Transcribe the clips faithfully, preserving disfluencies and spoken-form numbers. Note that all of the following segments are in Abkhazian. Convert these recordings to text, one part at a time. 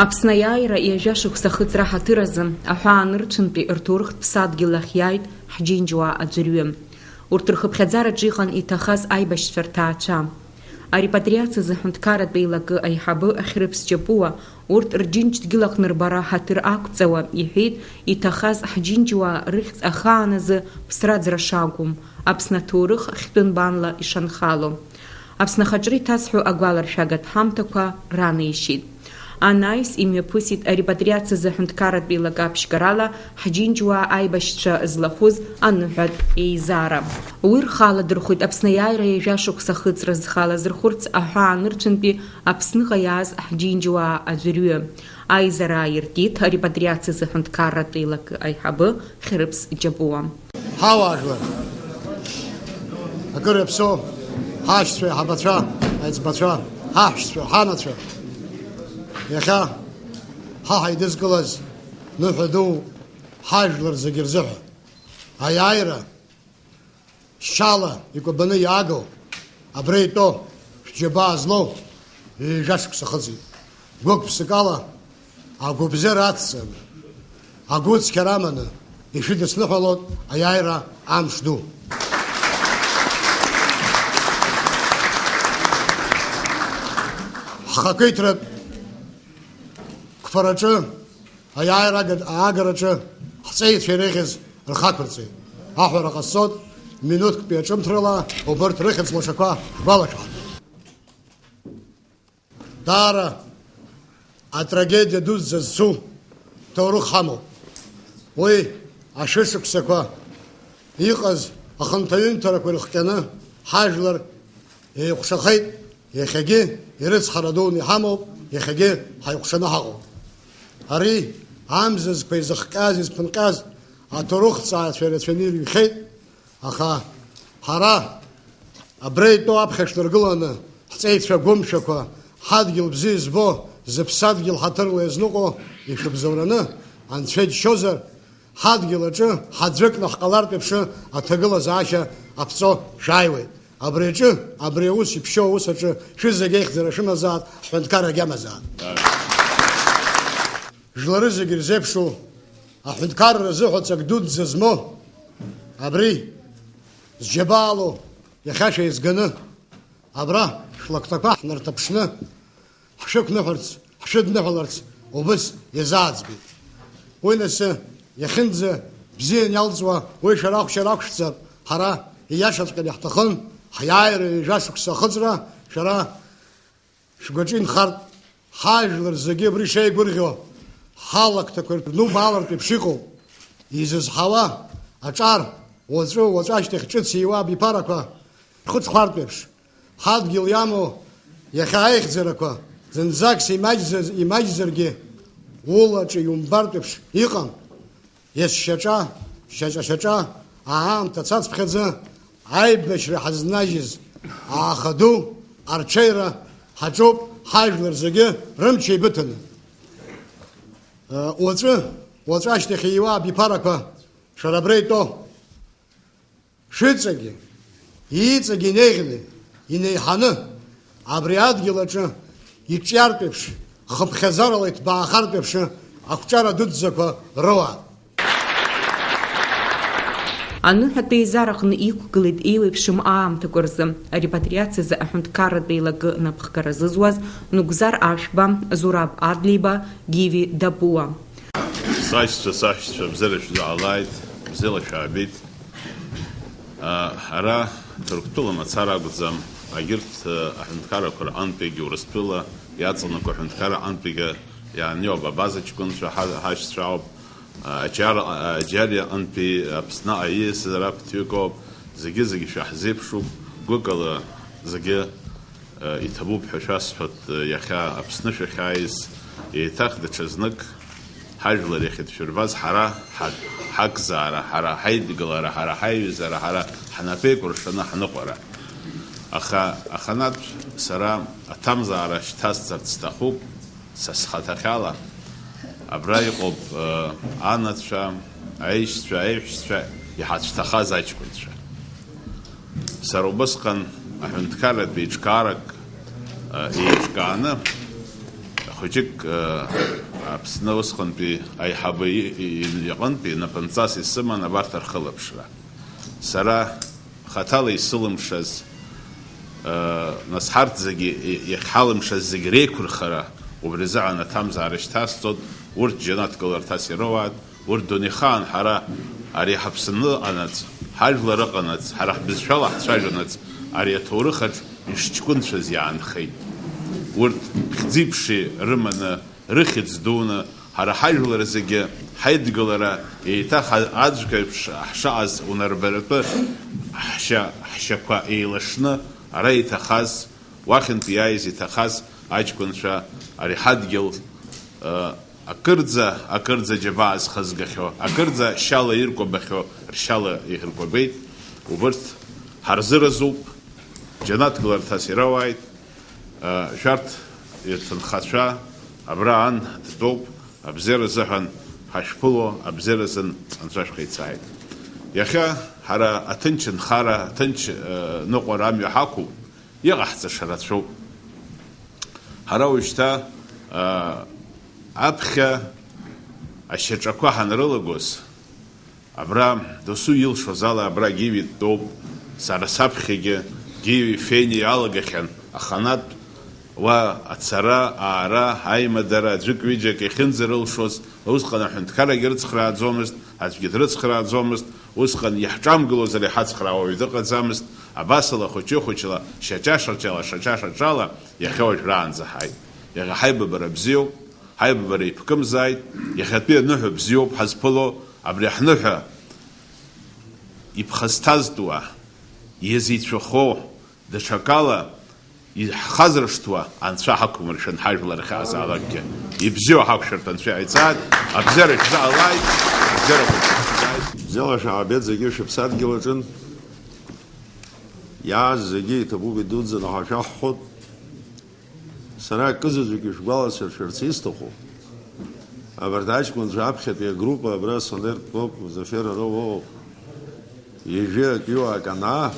Аԥсны аиааира ҩажәа шықәса ахыҵра ҳаҭыр азы аҳәаанырцәынтәи рҭоурыхтә ԥсадгьыл ахь иааит ҳџьынџьуаа аӡәырҩы. Урҭ рхыԥхьаӡараҿы иҟан иҭахаз аибашьцәа рҭаацәа. Арепатриациазы аҳәынҭқарратә еилакы аиҳабы Хьрыԥс Џьапуа урҭ рџьынџь дгьыл аҟны рбара ҳаҭыр ақәҵауа иҳәеит, иҭахаз ҳџьынџьуаа рыхьӡ ахааназы ԥсраӡра шакәым, Аԥсны аҭоурых хьтәы нбанла ишанхало. Аԥсны ахаҿра иҭазҳәо агәаларшәагатә ҳамҭақәа ранеишьеит. Анаҩс имҩаԥысит арепатриациазы аҳәынҭқарратә еилакы аԥшьгарала ҳџьынџьуаа аибашьцәа злахәыз аныҳәатә еизара. Уи рхы аладырхәит Аԥсны аиааира ҩажәа шықәса ахыҵра зхы алазырхәырц аҳәаанырцәынтәи Аԥсныҟа иааз ҳџьынџьуаа аӡәырҩы. Аизара ааиртит арепатриациазы аҳәынҭқарратә еилакы аиҳабы Хьрыԥс Џьапуа. Ҳауаажәлар, акыр иаԥсоу ҳашьцәа, ҳабацәа, аиҵбацәа, ҳаҳәшьцәа, ҳанацәа, иахьа ҳа ҳаидызкылаз ныҳәа ду ҳажәлар зегьы рзыҳәа аиааира шьала икәабаны иаагоу абра итәоу шәџьабаа злоу ҩажәа шықәса хыҵит. Гәык-ԥсыкала агәыбзиара ацҵаны, агәыцқьара аманы ишәыдысныҳәалоит аиааира амш ду. Ҳхақәиҭратә қәԥараҿы, аиааира ага-, аагараҿы ҳҵеицәа иреиӷьыз рхы ақәырҵеит. Аҳәара ҟасҵоит, минуҭктәи аҿымҭрала убырҭ рыхьӡ лашақәа ҳгәалашәҳарц. Даара атрагедиа дуӡӡа зцу ҭоурых ҳамоуп. Уи ашәышықәсақәа иҟаз ахынҭаҩынҭарақәа ирыхҟьаны ҳажәлар еиҟәшахеит, иахьагьы ирыцҳара дуны иҳамоуп, иахьагьы ҳаиҟәшаны ҳаҟоуп. Ари амзызқәа изыхҟьаз, изԥынҟьаз аҭоурыхҭҵааҩцәа ирацәаны ирыҩхьеит. Аха ҳара абра итәоу аԥхьа шәнаргыланы, ҳҵеицәа гәымшәақәа, ҳадгьыл бзиа избо, зыԥсадгьыл ҳаҭырла иазныҟәо ишәыбзоураны, Анцәа иџьшьозар, ҳадгьыл аҿы ҳаӡәыкны ҳҟалартә еиԥш аҭагылазаашьа аԥҵо шәааиуеит. Абри аҿы, абри аус иԥшьоу аус аҿы шәызегь аихьӡара шәымазаат, ҳҳәынҭқаррагь амазаат. Жәлары зегьы ирзеиԥшу, аҳәынҭқарра азыҳәа ҵак дуӡӡа змоу, абри зџьабаало иахьа шәеизганы, абра шәлакҭақәа ҳнарҭаԥшны, ҳшәықәныҳәарц, ҳшәыдныҳәаларц убыс иазааӡбеит. Уи нас, иахьынӡа бзиан иалҵуа уи шәара ахәшьара ақәшәҵар, ҳара ииашаҵәҟьаны иаҳҭахын, ҳиааира ҩажәа шықәса ахыҵра шәара шәгәаҿы инхартә, ҳажәлар зегьы абри шеигәырӷьо, ҳалакҭақәа рнубаалартә еиԥш иҟоуп. Изызҳауа аҿар, уаҵәы, уаҵәы ашьҭахь ҿыц ииуа абиԥарақәа рхыҽхәартә еиԥш, ҳадгьыл иамоу иахьа аихьӡарақәа зынӡакс имаҷзар-, имаҷзаргьы, улаҿы иумбартә еиԥш иҟам. Есшьаҿа, шьаҿа-шьаҿа, аамҭа цацԥхьаӡа, аибашьра ҳазнажьыз ааха ду арҽеира ҳаҿуп, ҳажәлар зегьы рымч еибыҭаны. Уаҵәы, уаҵәы ашьҭахь ииуа абиԥарақәа шәара абра итәоу. Шәыҵагьы, иҵегь инеиӷьны, инеиҳаны, абри адгьыл аҿы иҿиартә еиԥш, хыԥхьаӡарала иҭбаахартә еиԥш ақәҿиара дуӡӡақәа роуа. Аныҳәатә еизараҟны иқәгылеит еиуеиԥшым аамҭақәа рзы арепатриациазы аҳәынҭқарратә еилакы напхгара зызуаз Нугзар Ашәба, Зураб Адлеиба, Гиви Дапуа. Сашьцәа, саҳәшьцәа, бзиара шәзыҟалааит, бзиала шәаабеит. Ара Ҭырқәтәыла мацара акәӡам, агьырҭ аҳәынҭқаррақәа рҟынтәигьы, Урыстәыла иаҵанакуа аҳәынҭқарра аҟынтәигьы иаанеиуа абаза ҷкәынцәа ҳа-, ҳашьцәа ауп. Аџьар-, Аџьариа аҟынтәи Аԥсны аиеисра ԥҭҩык ауп. Зегьы-зегьы шәаҳзеиԥшуп, гәыкала зегьы. Иҭабуп ҳәа шәасҳәоит, иахьа Аԥсны шәахьааиз, еиҭах даҽазнык ҳажәлар иахьыдшәырбаз ҳара ҳа-, ҳакзаара, ҳара ҳаидгылара, ҳара ҳаиҩызара, ҳара ҳнапеикәыршаны ҳныҟәара. Аха аханатә сара аҭамзаара шьҭасҵарц сҭахуп, са схаҭахьала. Абра иҟоуп, ы, анацәа, аишьцәа, аиҳәшьцәа, иҳацәҭахаз аҷкәынцәа. Сара убысҟан аҳәынҭқарратә еиҿкаарак, ы, еиҿкааны, Хәыҷык, э, Аԥсны усҟантәи аиҳабы и-, и-, иҟынтәи напынҵас исыман абарҭ рхылаԥшра. Сара хаҭала исылымшаз, э, нас ҳарҭ зегьы, и-, иахьҳалымшаз зегь реиқәырхара, убри азыҳәан аҭамзаара шьҭасҵоит, урҭ џьанаҭ гыларҭас ироуааит, урҭ дунеихаан ҳара ари ҳаԥсынлы ыҟанаҵ, ҳажәлар ыҟанаҵ, ҳара ҳбызшәала ҳцәажәанаҵ, ари аҭоурыхаҿ ишҷкәынцәаз иаанхеит. Урҭ хьӡи-ԥшеи рыманы, рыхьӡ дуны, ҳара ҳажәлар зегьы ҳаидгылара еиҭах аӡәк еиԥш ҳшаҟаз унарбаратәы ҳшьа, ҳшьақәа еилашны ара иҭахаз, уахьынтә иааиз иҭахаз аҷкәынцәа ари ҳадгьыл, ы, акырӡа, акырӡа џьабаа зхызгахьоу, акырӡа шьала иркәабахьоу ршьала иҳиркәабеит. Убырҭ ҳарзыразуп, џьанаҭ гыларҭас ирауааит. Ы, шәарҭ ирҭынхацәа абра ан дтәоуп, абзиара азыҳәан ҳашәԥыло, абзиара азын Анцәа шәхеицааит. Иахьа ҳара аҭынч нхара, аҭынч, ы, ныҟәара амҩа ҳақәуп, иҟаҳҵаша рацәоуп. Ҳара уажәшьҭа, ы, аԥхьа ашьаҿақәа ҳанрылагоз, абра досу илшоз ала абра Гиви дтәоуп, сара саԥхьагьы Гиви Фени иалагахьан аханатә, уа ацара, аара, аимадара аӡәык-ҩыџьак иахьынӡарылшоз, усҟан аҳәынҭқаррагьы рыцхрааӡомызт, аӡәгьы дрыцхрааӡомызт, усҟан иаҳҿамгылозар иҳацхраауа уаҩ дыҟаӡамызт, абасала хәыҷы-хәыҷла, шьаҿа-шьаҿала, шьаҿа-шьаҿала иахьа уажәраанӡа ҳааит. Иахьа ҳаибабара бзиоуп. Ҳаибабара иԥкымзааит, иахьатәи аныҳәа бзиоуп ҳазԥыло, абри ҳныҳәа иԥхасҭазтәуа, иазеицәахо, даҽакала иҳхазыршҭуа Анцәа ҳақәмыршәан, ҳажәлар ахьаазаалакгьы ибзиоу ҳақәшәарҭа Анцәа иҟаиҵааит, абзиара шәзаалааит, абзиара шәзаалааит. Бзиала шәаабеит зегьы шәыԥсадгьыл аҿын, иааз зегьы иҭабуп, идуӡӡаны ҳашәаҳҳәоит. Сара акызаҵәык ишәгәаласыршәарц исҭаху, абарҭ аҷкәынцәа аԥхьатәи агруппа абра Сонер дтәоуп, Зафер ара уоуп. Ҩажәи акҩуаак анаа,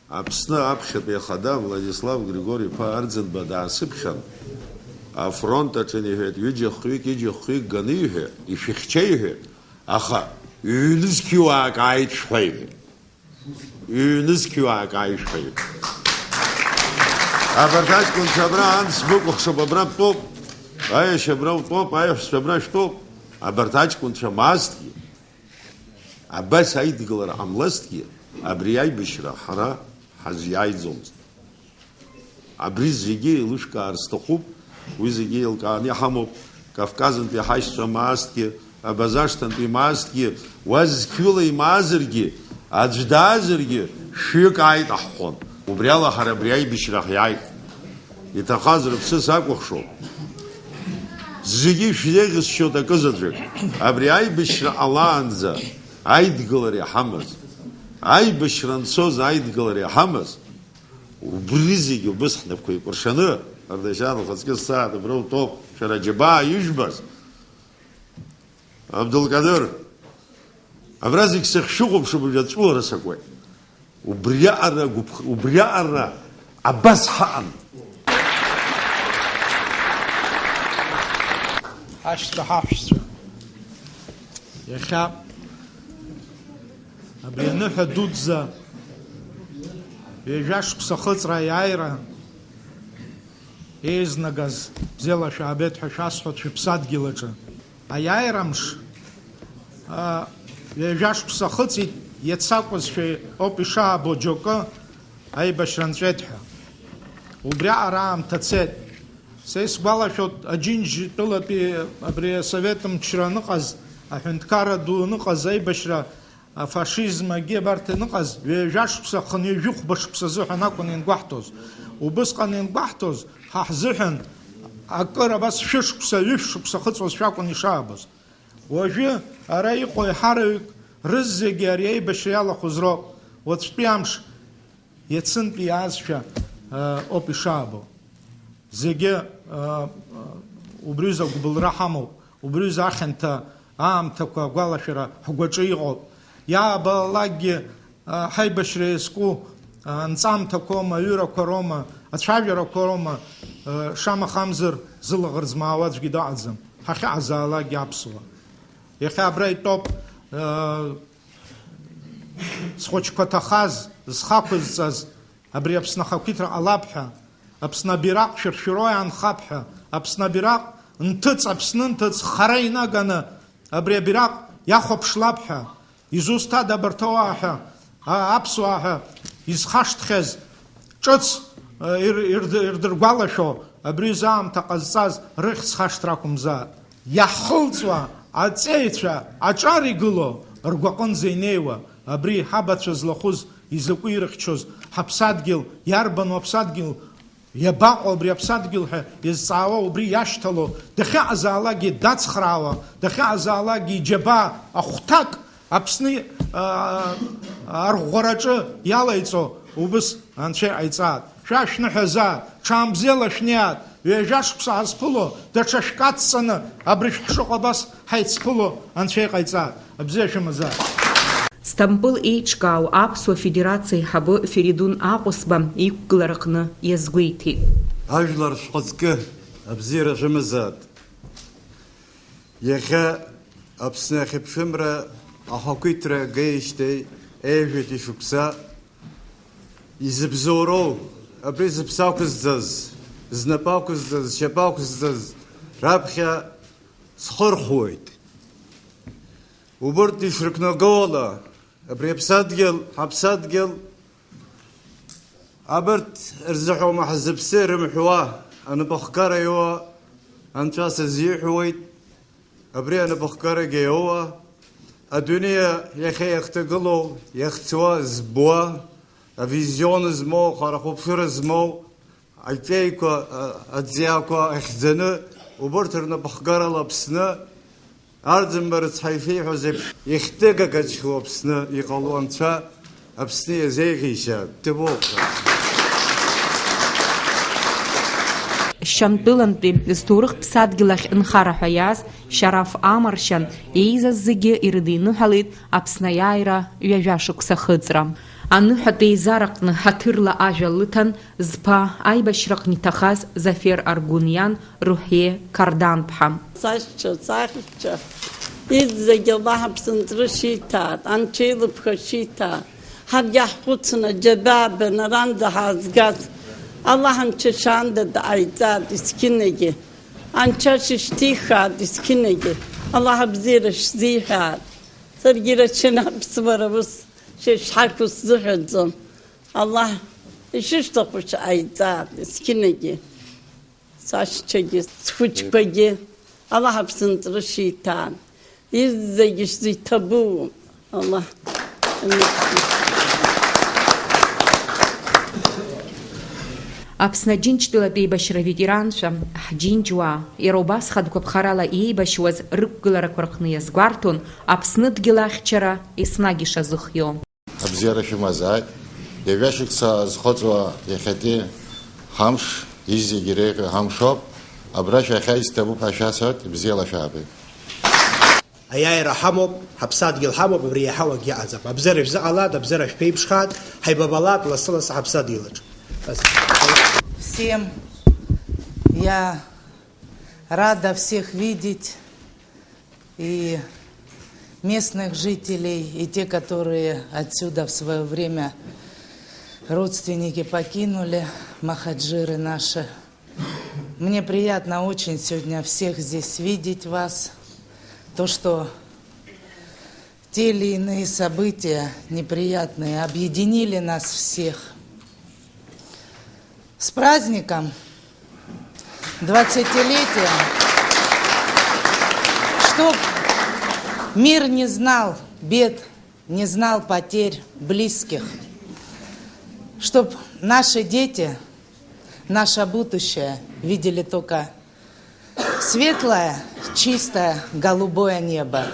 Аԥсны аԥхьатәи ахада Владислав Григори-иԥа Арӡынба даасыԥхьан, афронт аҿы иҳәеит, ҩыџьа хҩык, ҩыџьа хҩык ганы иҳәеит, ишәыхьча иҳәеит, аха ҩ-нызқьҩуаак ааит шәҳәа иҳәеит. Ҩ-нызқьҩуаак ааишәа. Абарҭ аҷкәынцәа абра анс быкәыхшоуп, абра бтәоуп. Аиашьа абра утәоуп, аиҳәшьцәа абра шәтәоуп. Абарҭ аҷкәынцәа маазҭгьы, абас аидгылара ҟамлазҭгьы, абри аибашьра ҳара ҳазиааиӡомызт. Абри зегьы еилышәкаар сҭахуп, уи зегьы еилкааны иҳамоуп, Кавказынтәи ҳашьцәа маазҭгьы, Абазашҭантәи маазҭгьы, уа зқьҩыла имаазаргьы, аӡә даазаргьы, шәҩык ааит аҳхон. Убри ала ҳара абри аибашьра ҳиааит. Иҭахаз рыԥсы сакәыхшоуп. Зегьы шәзеиӷьысшьоит акызаҵәык. Абри аибашьра ҟалаанӡа аидгылара иҳамаз, аибашьра анцоз аидгылара иҳамаз, Убри зегьы убыс ҳнапқәа еикәыршаны, Ардашьан, ухаҵкы сцааит, абра утәоуп, шәара аџьабаа ижәбаз. Абдулкадыр, абра зегь сахьшәыхәаԥшып, уажә аҵәуара сакуеит. Убриаҟара гәыԥх-, убриаҟара абас ҳаҟан. Ҳашьцәа, ҳаҳәшьцәа. Иахьа Абри аныҳәа дуӡӡа ҩажәа шықәса ахыҵра аиааира еизнагаз бзиала шәаабеит ҳәа шәасҳәоит шәыԥсадгьыл аҿы. Аиааира мш, а, ҩажәа шықәса ахыҵит, иацы акәызшәа ауп ишаабо џьоукы аибашьра нҵәеит ҳәа. Убриаҟара аамҭа цеит. Са исгәалашәоит, Аџьынџьтәылатәи абри асовет мчра аныҟаз, аҳәынҭқарра ду аныҟаз, аибашьра, афашизм, агьи абарҭ аныҟаз, ҩажәа шықәса, хынҩажәи хәба шықәса азыҳәан акәын иангәаҳҭоз. Убысҟан иангәаҳҭоз, ҳа ҳзыҳәан акыр абас шәышықәса, ҩышә шықәса ахыҵуазшәа акәын ишаабоз. Уажәы ара иҟоу аиҳараҩык рызегьы ари аибашьра иалахәыз роуп. Уаҵәтәи амш иацынтәи иаазшәа, э, ауп ишаабо. Зегьы, э, убриазы агәыбылра ҳамоуп, убриазы ахьанҭа аамҭақәа агәалашәара ҳгәаҿы иҟоуп. Иаабалалакгьы, э, ҳаибашьра иазку, э, анҵамҭақәоума, аҩырақәа роума, ацәажәарақәа роума, Шамахамзар, зылаӷырӡ маауа аӡәгьы дыҟаӡам, ҳахьыҟазаалакгьы аԥсуа. Иахьа абра итәоуп, зхәыҷқәа ҭахаз, зхы ақәызҵаз, абри Аԥсны ахақәиҭра ҟалап ҳәа, Аԥсны абираҟ шәыршәыро иаанхап ҳәа, Аԥсны абираҟ нҭыҵ, Аԥсны нҭыҵ хара инаганы абри абираҟ иахәаԥшлап ҳәа, изусҭада абарҭ ауаа ҳәа, а, аԥсуаа ҳәа изхашҭхьаз ҿыц, э, ир-, ирд-, ирдыргәалашәо, абри изы аамҭа ҟазҵаз рыхьӡ хашҭра акәымзаат. Иаҳхылҵуа аҵеицәа аҿар игыло, ргәаҟынӡа инеиуа, абри ҳабацәа злахәыз изакәи ирыхьчоз, ҳаԥсадгьыл, иарбану аԥсадгьыл, иабаҟоу абри аԥсадгьыл ҳәа изҵаауа, убри иашьҭало, дахьыҟазаалакгьы дацхраауа, дахьыҟазаалакгьы иџьабаа ахәҭак Аԥсны, аа, арӷәӷәараҿы иалаиҵо убыс Анцәа иҟаиҵааит. Шәа шәныҳәазааит, ҽаанбзиала шәнеиааит, ҩажәа шықәса ҳазԥыло, даҽа шәкы адҵаны абри шәҳәшыҟа абас ҳаицԥыло Анцәа иҟаиҵааит. Абзиа шәымазааит. Сҭампыл еиҿкаау аԥсуа федерациа аиҳабы Феридун Аҟәысба иқәгылараҟны иазгәеиҭеит. Ажәлар шәҟәыҵкы, абзиара шәымазааит. Иахьа Аԥсны ахьыԥшымра ахақәиҭра агеижьҭеи ҩажәа шықәса изыбзоуроу, абри зыԥсы ақәызҵаз, знапы ақәызҵаз, зшьапы ақәызҵаз раԥхьа схырхәоит. Убырҭ ишрықәнаго ала, абри аԥсадгьыл, ҳаԥсадгьыл, абырҭ рзыҳәоума ҳзыԥсы рымҳәуа, анапахгара иоуа Анцәа сазиҳәуеит, абри анапахгарагьы иоуа, адунеи иахьа иахҭагылоу, иахьцуа збуа, авизион змоу, ахәарахәаԥшыра змоу, аҿеиқәа, а-, аӡиақәа ахьӡаны, убырҭ рнапахгарала Аԥсны, Арӡынба рыцҳа ишиҳәоз еиԥш, ихьтыгагачхьоу Аԥсны иҟало Анцәа, Аԥсны иазеиӷьишьа, ҭабуп. Шьамтәылантәи зҭоурых ԥсадгьыл ахь нхара ҳәа иааз Шьараф Амаршьан еизаз зегьы ирыдиныҳәалеит Аԥсны аиааира ҩажәа шықәса ахыҵра. Аныҳәатә еизараҟны ҳаҭырла ажәа лыҭан зԥа, аибашьраҟны иҭахаз Зафер Аргәын иан Руҳиа Қардан-ԥҳа. Сашьцәа, сахьча, изегьы Аллаҳ аԥсынҵры шиҭаат, анцәа илыԥха шиҭаат, ҳаргьы ҳхәыцны џьабаа баны аранӡа ҳаазгаз, Аллаҳ анцәа шаанда дҟаиҵаат есқьынагьы, анцәа шышьҭихаат есқьынагьы, Аллаҳ абзиара шәзиҳәаат. Саргьы ирацәаны аԥсуара ус шышҳақәу сзыҳәаӡом. Аллаҳ ишышәҭаху шәҟаиҵааит, есқьынагьы. Сашьцәагьы, схәыҷқәагьы, Аллаҳ аԥсынҵры шиҭаан. Изегьы шәзы иҭабуп. Аллаҳ. Аԥсны Аџьынџьтәылатә еибашьра аветеранцәа, ҳџьынџьуаа, иара убасҟан гәаԥхарала еибашьуаз рықәгыларақәа рҟны иазгәарҭон Аԥсны дгьыл ахьчара еснагь ишазыхиоу. Абзиара шәымазааит. Ҩажәа шықәса азхыҵуа иахьатәи ҳамш, изегьы иреиӷьу ҳамшоуп. Абра шәахьааиз ҭабуп ҳәа шәасҳәоит, бзиала шәаабеит. Аиааира ҳамоуп, ҳаԥсадгьыл ҳамоуп, абри иаҳауагьы ыҟаӡам. Абзиара шәзыҟалааит, абзиара шәԥеиԥшхааит, ҳаибабалааит лассы-лассы ҳаԥсадгьылаҿ. Всем я рада всех видеть. И местных жителей, и те, которые отсюда в своё время родственники покинули, махаджиры наши. Мне приятно очень сегодня всех здесь видеть вас. То, что те или иные события неприятные объединили нас всех. С праздником! Двадцатилетием! Чтоб мир не знал бед, не знал потерь близких. Чтоб наши дети, наше будущее видели только светлое, чистое, голубое небо.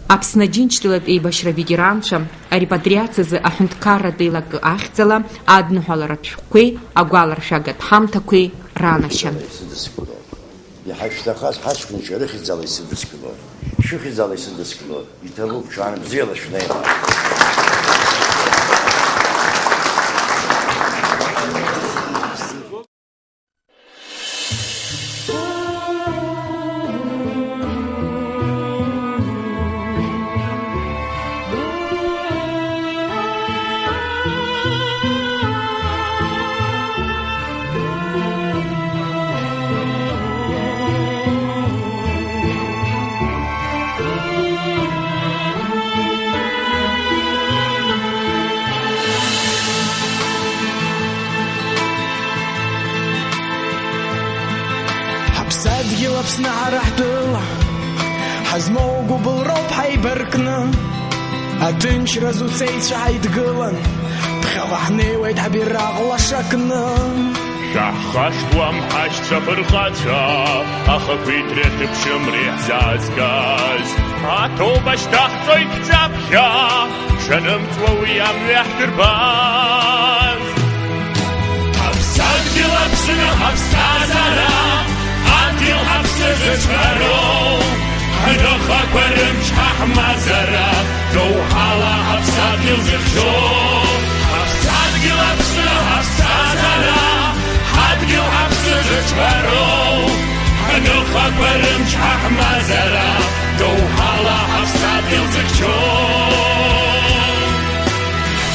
Аԥсны Аџьынџьтәылатә еибашьра аветеранцәа арепатриациазы аҳәынҭқарратә еилакы ахьӡала адныҳәаларатә шәҟәқәеи агәаларшәагатә ҳамҭақәеи ранашьан. Иҳашәҭахаз ҳаҷкәынцәа рыхьӡала исыдыскыло, шәыхьӡала исыдыскыло, иҭабуп, ҽаанбзиала шәнеила. Ҳаԥсадгьыл Аԥсны ҳара ҳтәыла, ҳазмоу гәыбылроуп ҳаибаркны. Аҭынчразы уцеицәа ҳаидгылан, ԥхьаҟа ҳнеиуеит ҳбираҟ лаша кны. Шәаҳхашҭуам ҳашьцәа фырхацәа, ахақәиҭреи ахьыԥшымреи ҳзаазгаз. Аҭоуба шьҭаҳҵоит ҳҿаԥхьа, шәанымҵуа уи амҩа ҳдырбаз. Ҳаԥсадгьыл Аԥсны ҳаԥсҭазаара, адгьыл ҳаԥсы зыҿҳәароу, ҳныхақәа рымч ҳаҳмазара, доуҳала ҳаԥсадгьыл зыхьчо. Ҳаԥсадгьыл Аԥсны ҳаԥсҭазаара, ҳадгьыл ҳаԥсы зыҿҳәароу, ҳныхақәа рымч ҳаҳмазара, доуҳала ҳаԥсадгьыл зыхьчо.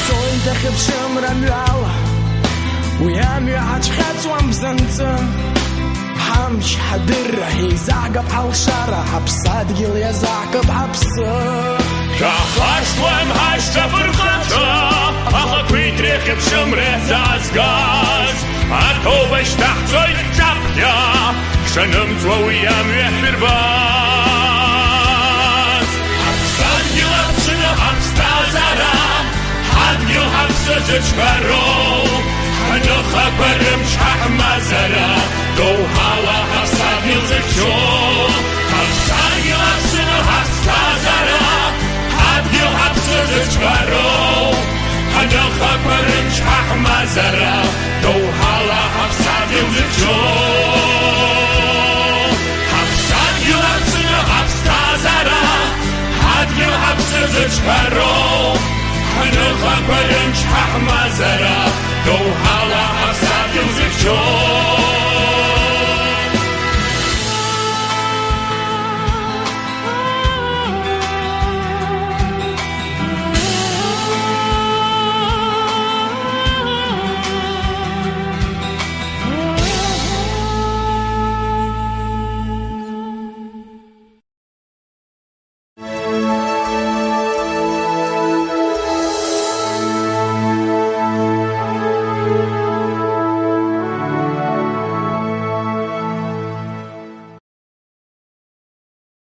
Цоит ахьыԥшымра мҩала, уи амҩа ҳацәхьаҵуам бзанҵы. Ҳамч, ҳадырра, ҳеизаҳгап ҳалшара, ҳаԥсадгьыл иазаҳкып ҳаԥсы. Шәаҳхашҭуам ҳашьцәа фырхацәа, ахақәиҭреи ахьыԥшымреи ҳзаазгаз. Аҭоуба шьҭаҳҵоит ҳҿаԥхьа, шәанымҵуа уи амҩа ҳдырбаз. Ҳаԥсадгьыл Аԥсны ҳаԥсҭазаара, ҳадгьыл ҳаԥсы зыҿҳәароу, ҳныхақәа рымч ҳаҳмазара, доуҳала ҳаԥсадгьыл зыхьчо. Ҳаԥсадгьыл Аԥсны ҳаԥсҭазаара, ҳадгьыл ҳаԥсы зыҿҳәароу, ҳныхақәа рымч ҳаҳмазара, доуҳала ҳаԥсадгьыл зыхьчо. Ҳаԥсадгьыл Аԥсны ҳаԥсҭазаара, ҳадгьыл ҳаԥсы зыҿҳәароу, ҳныхақәа рымч ҳаҳмазара, доуҳала ҳаԥсадгьыл зыхьчо.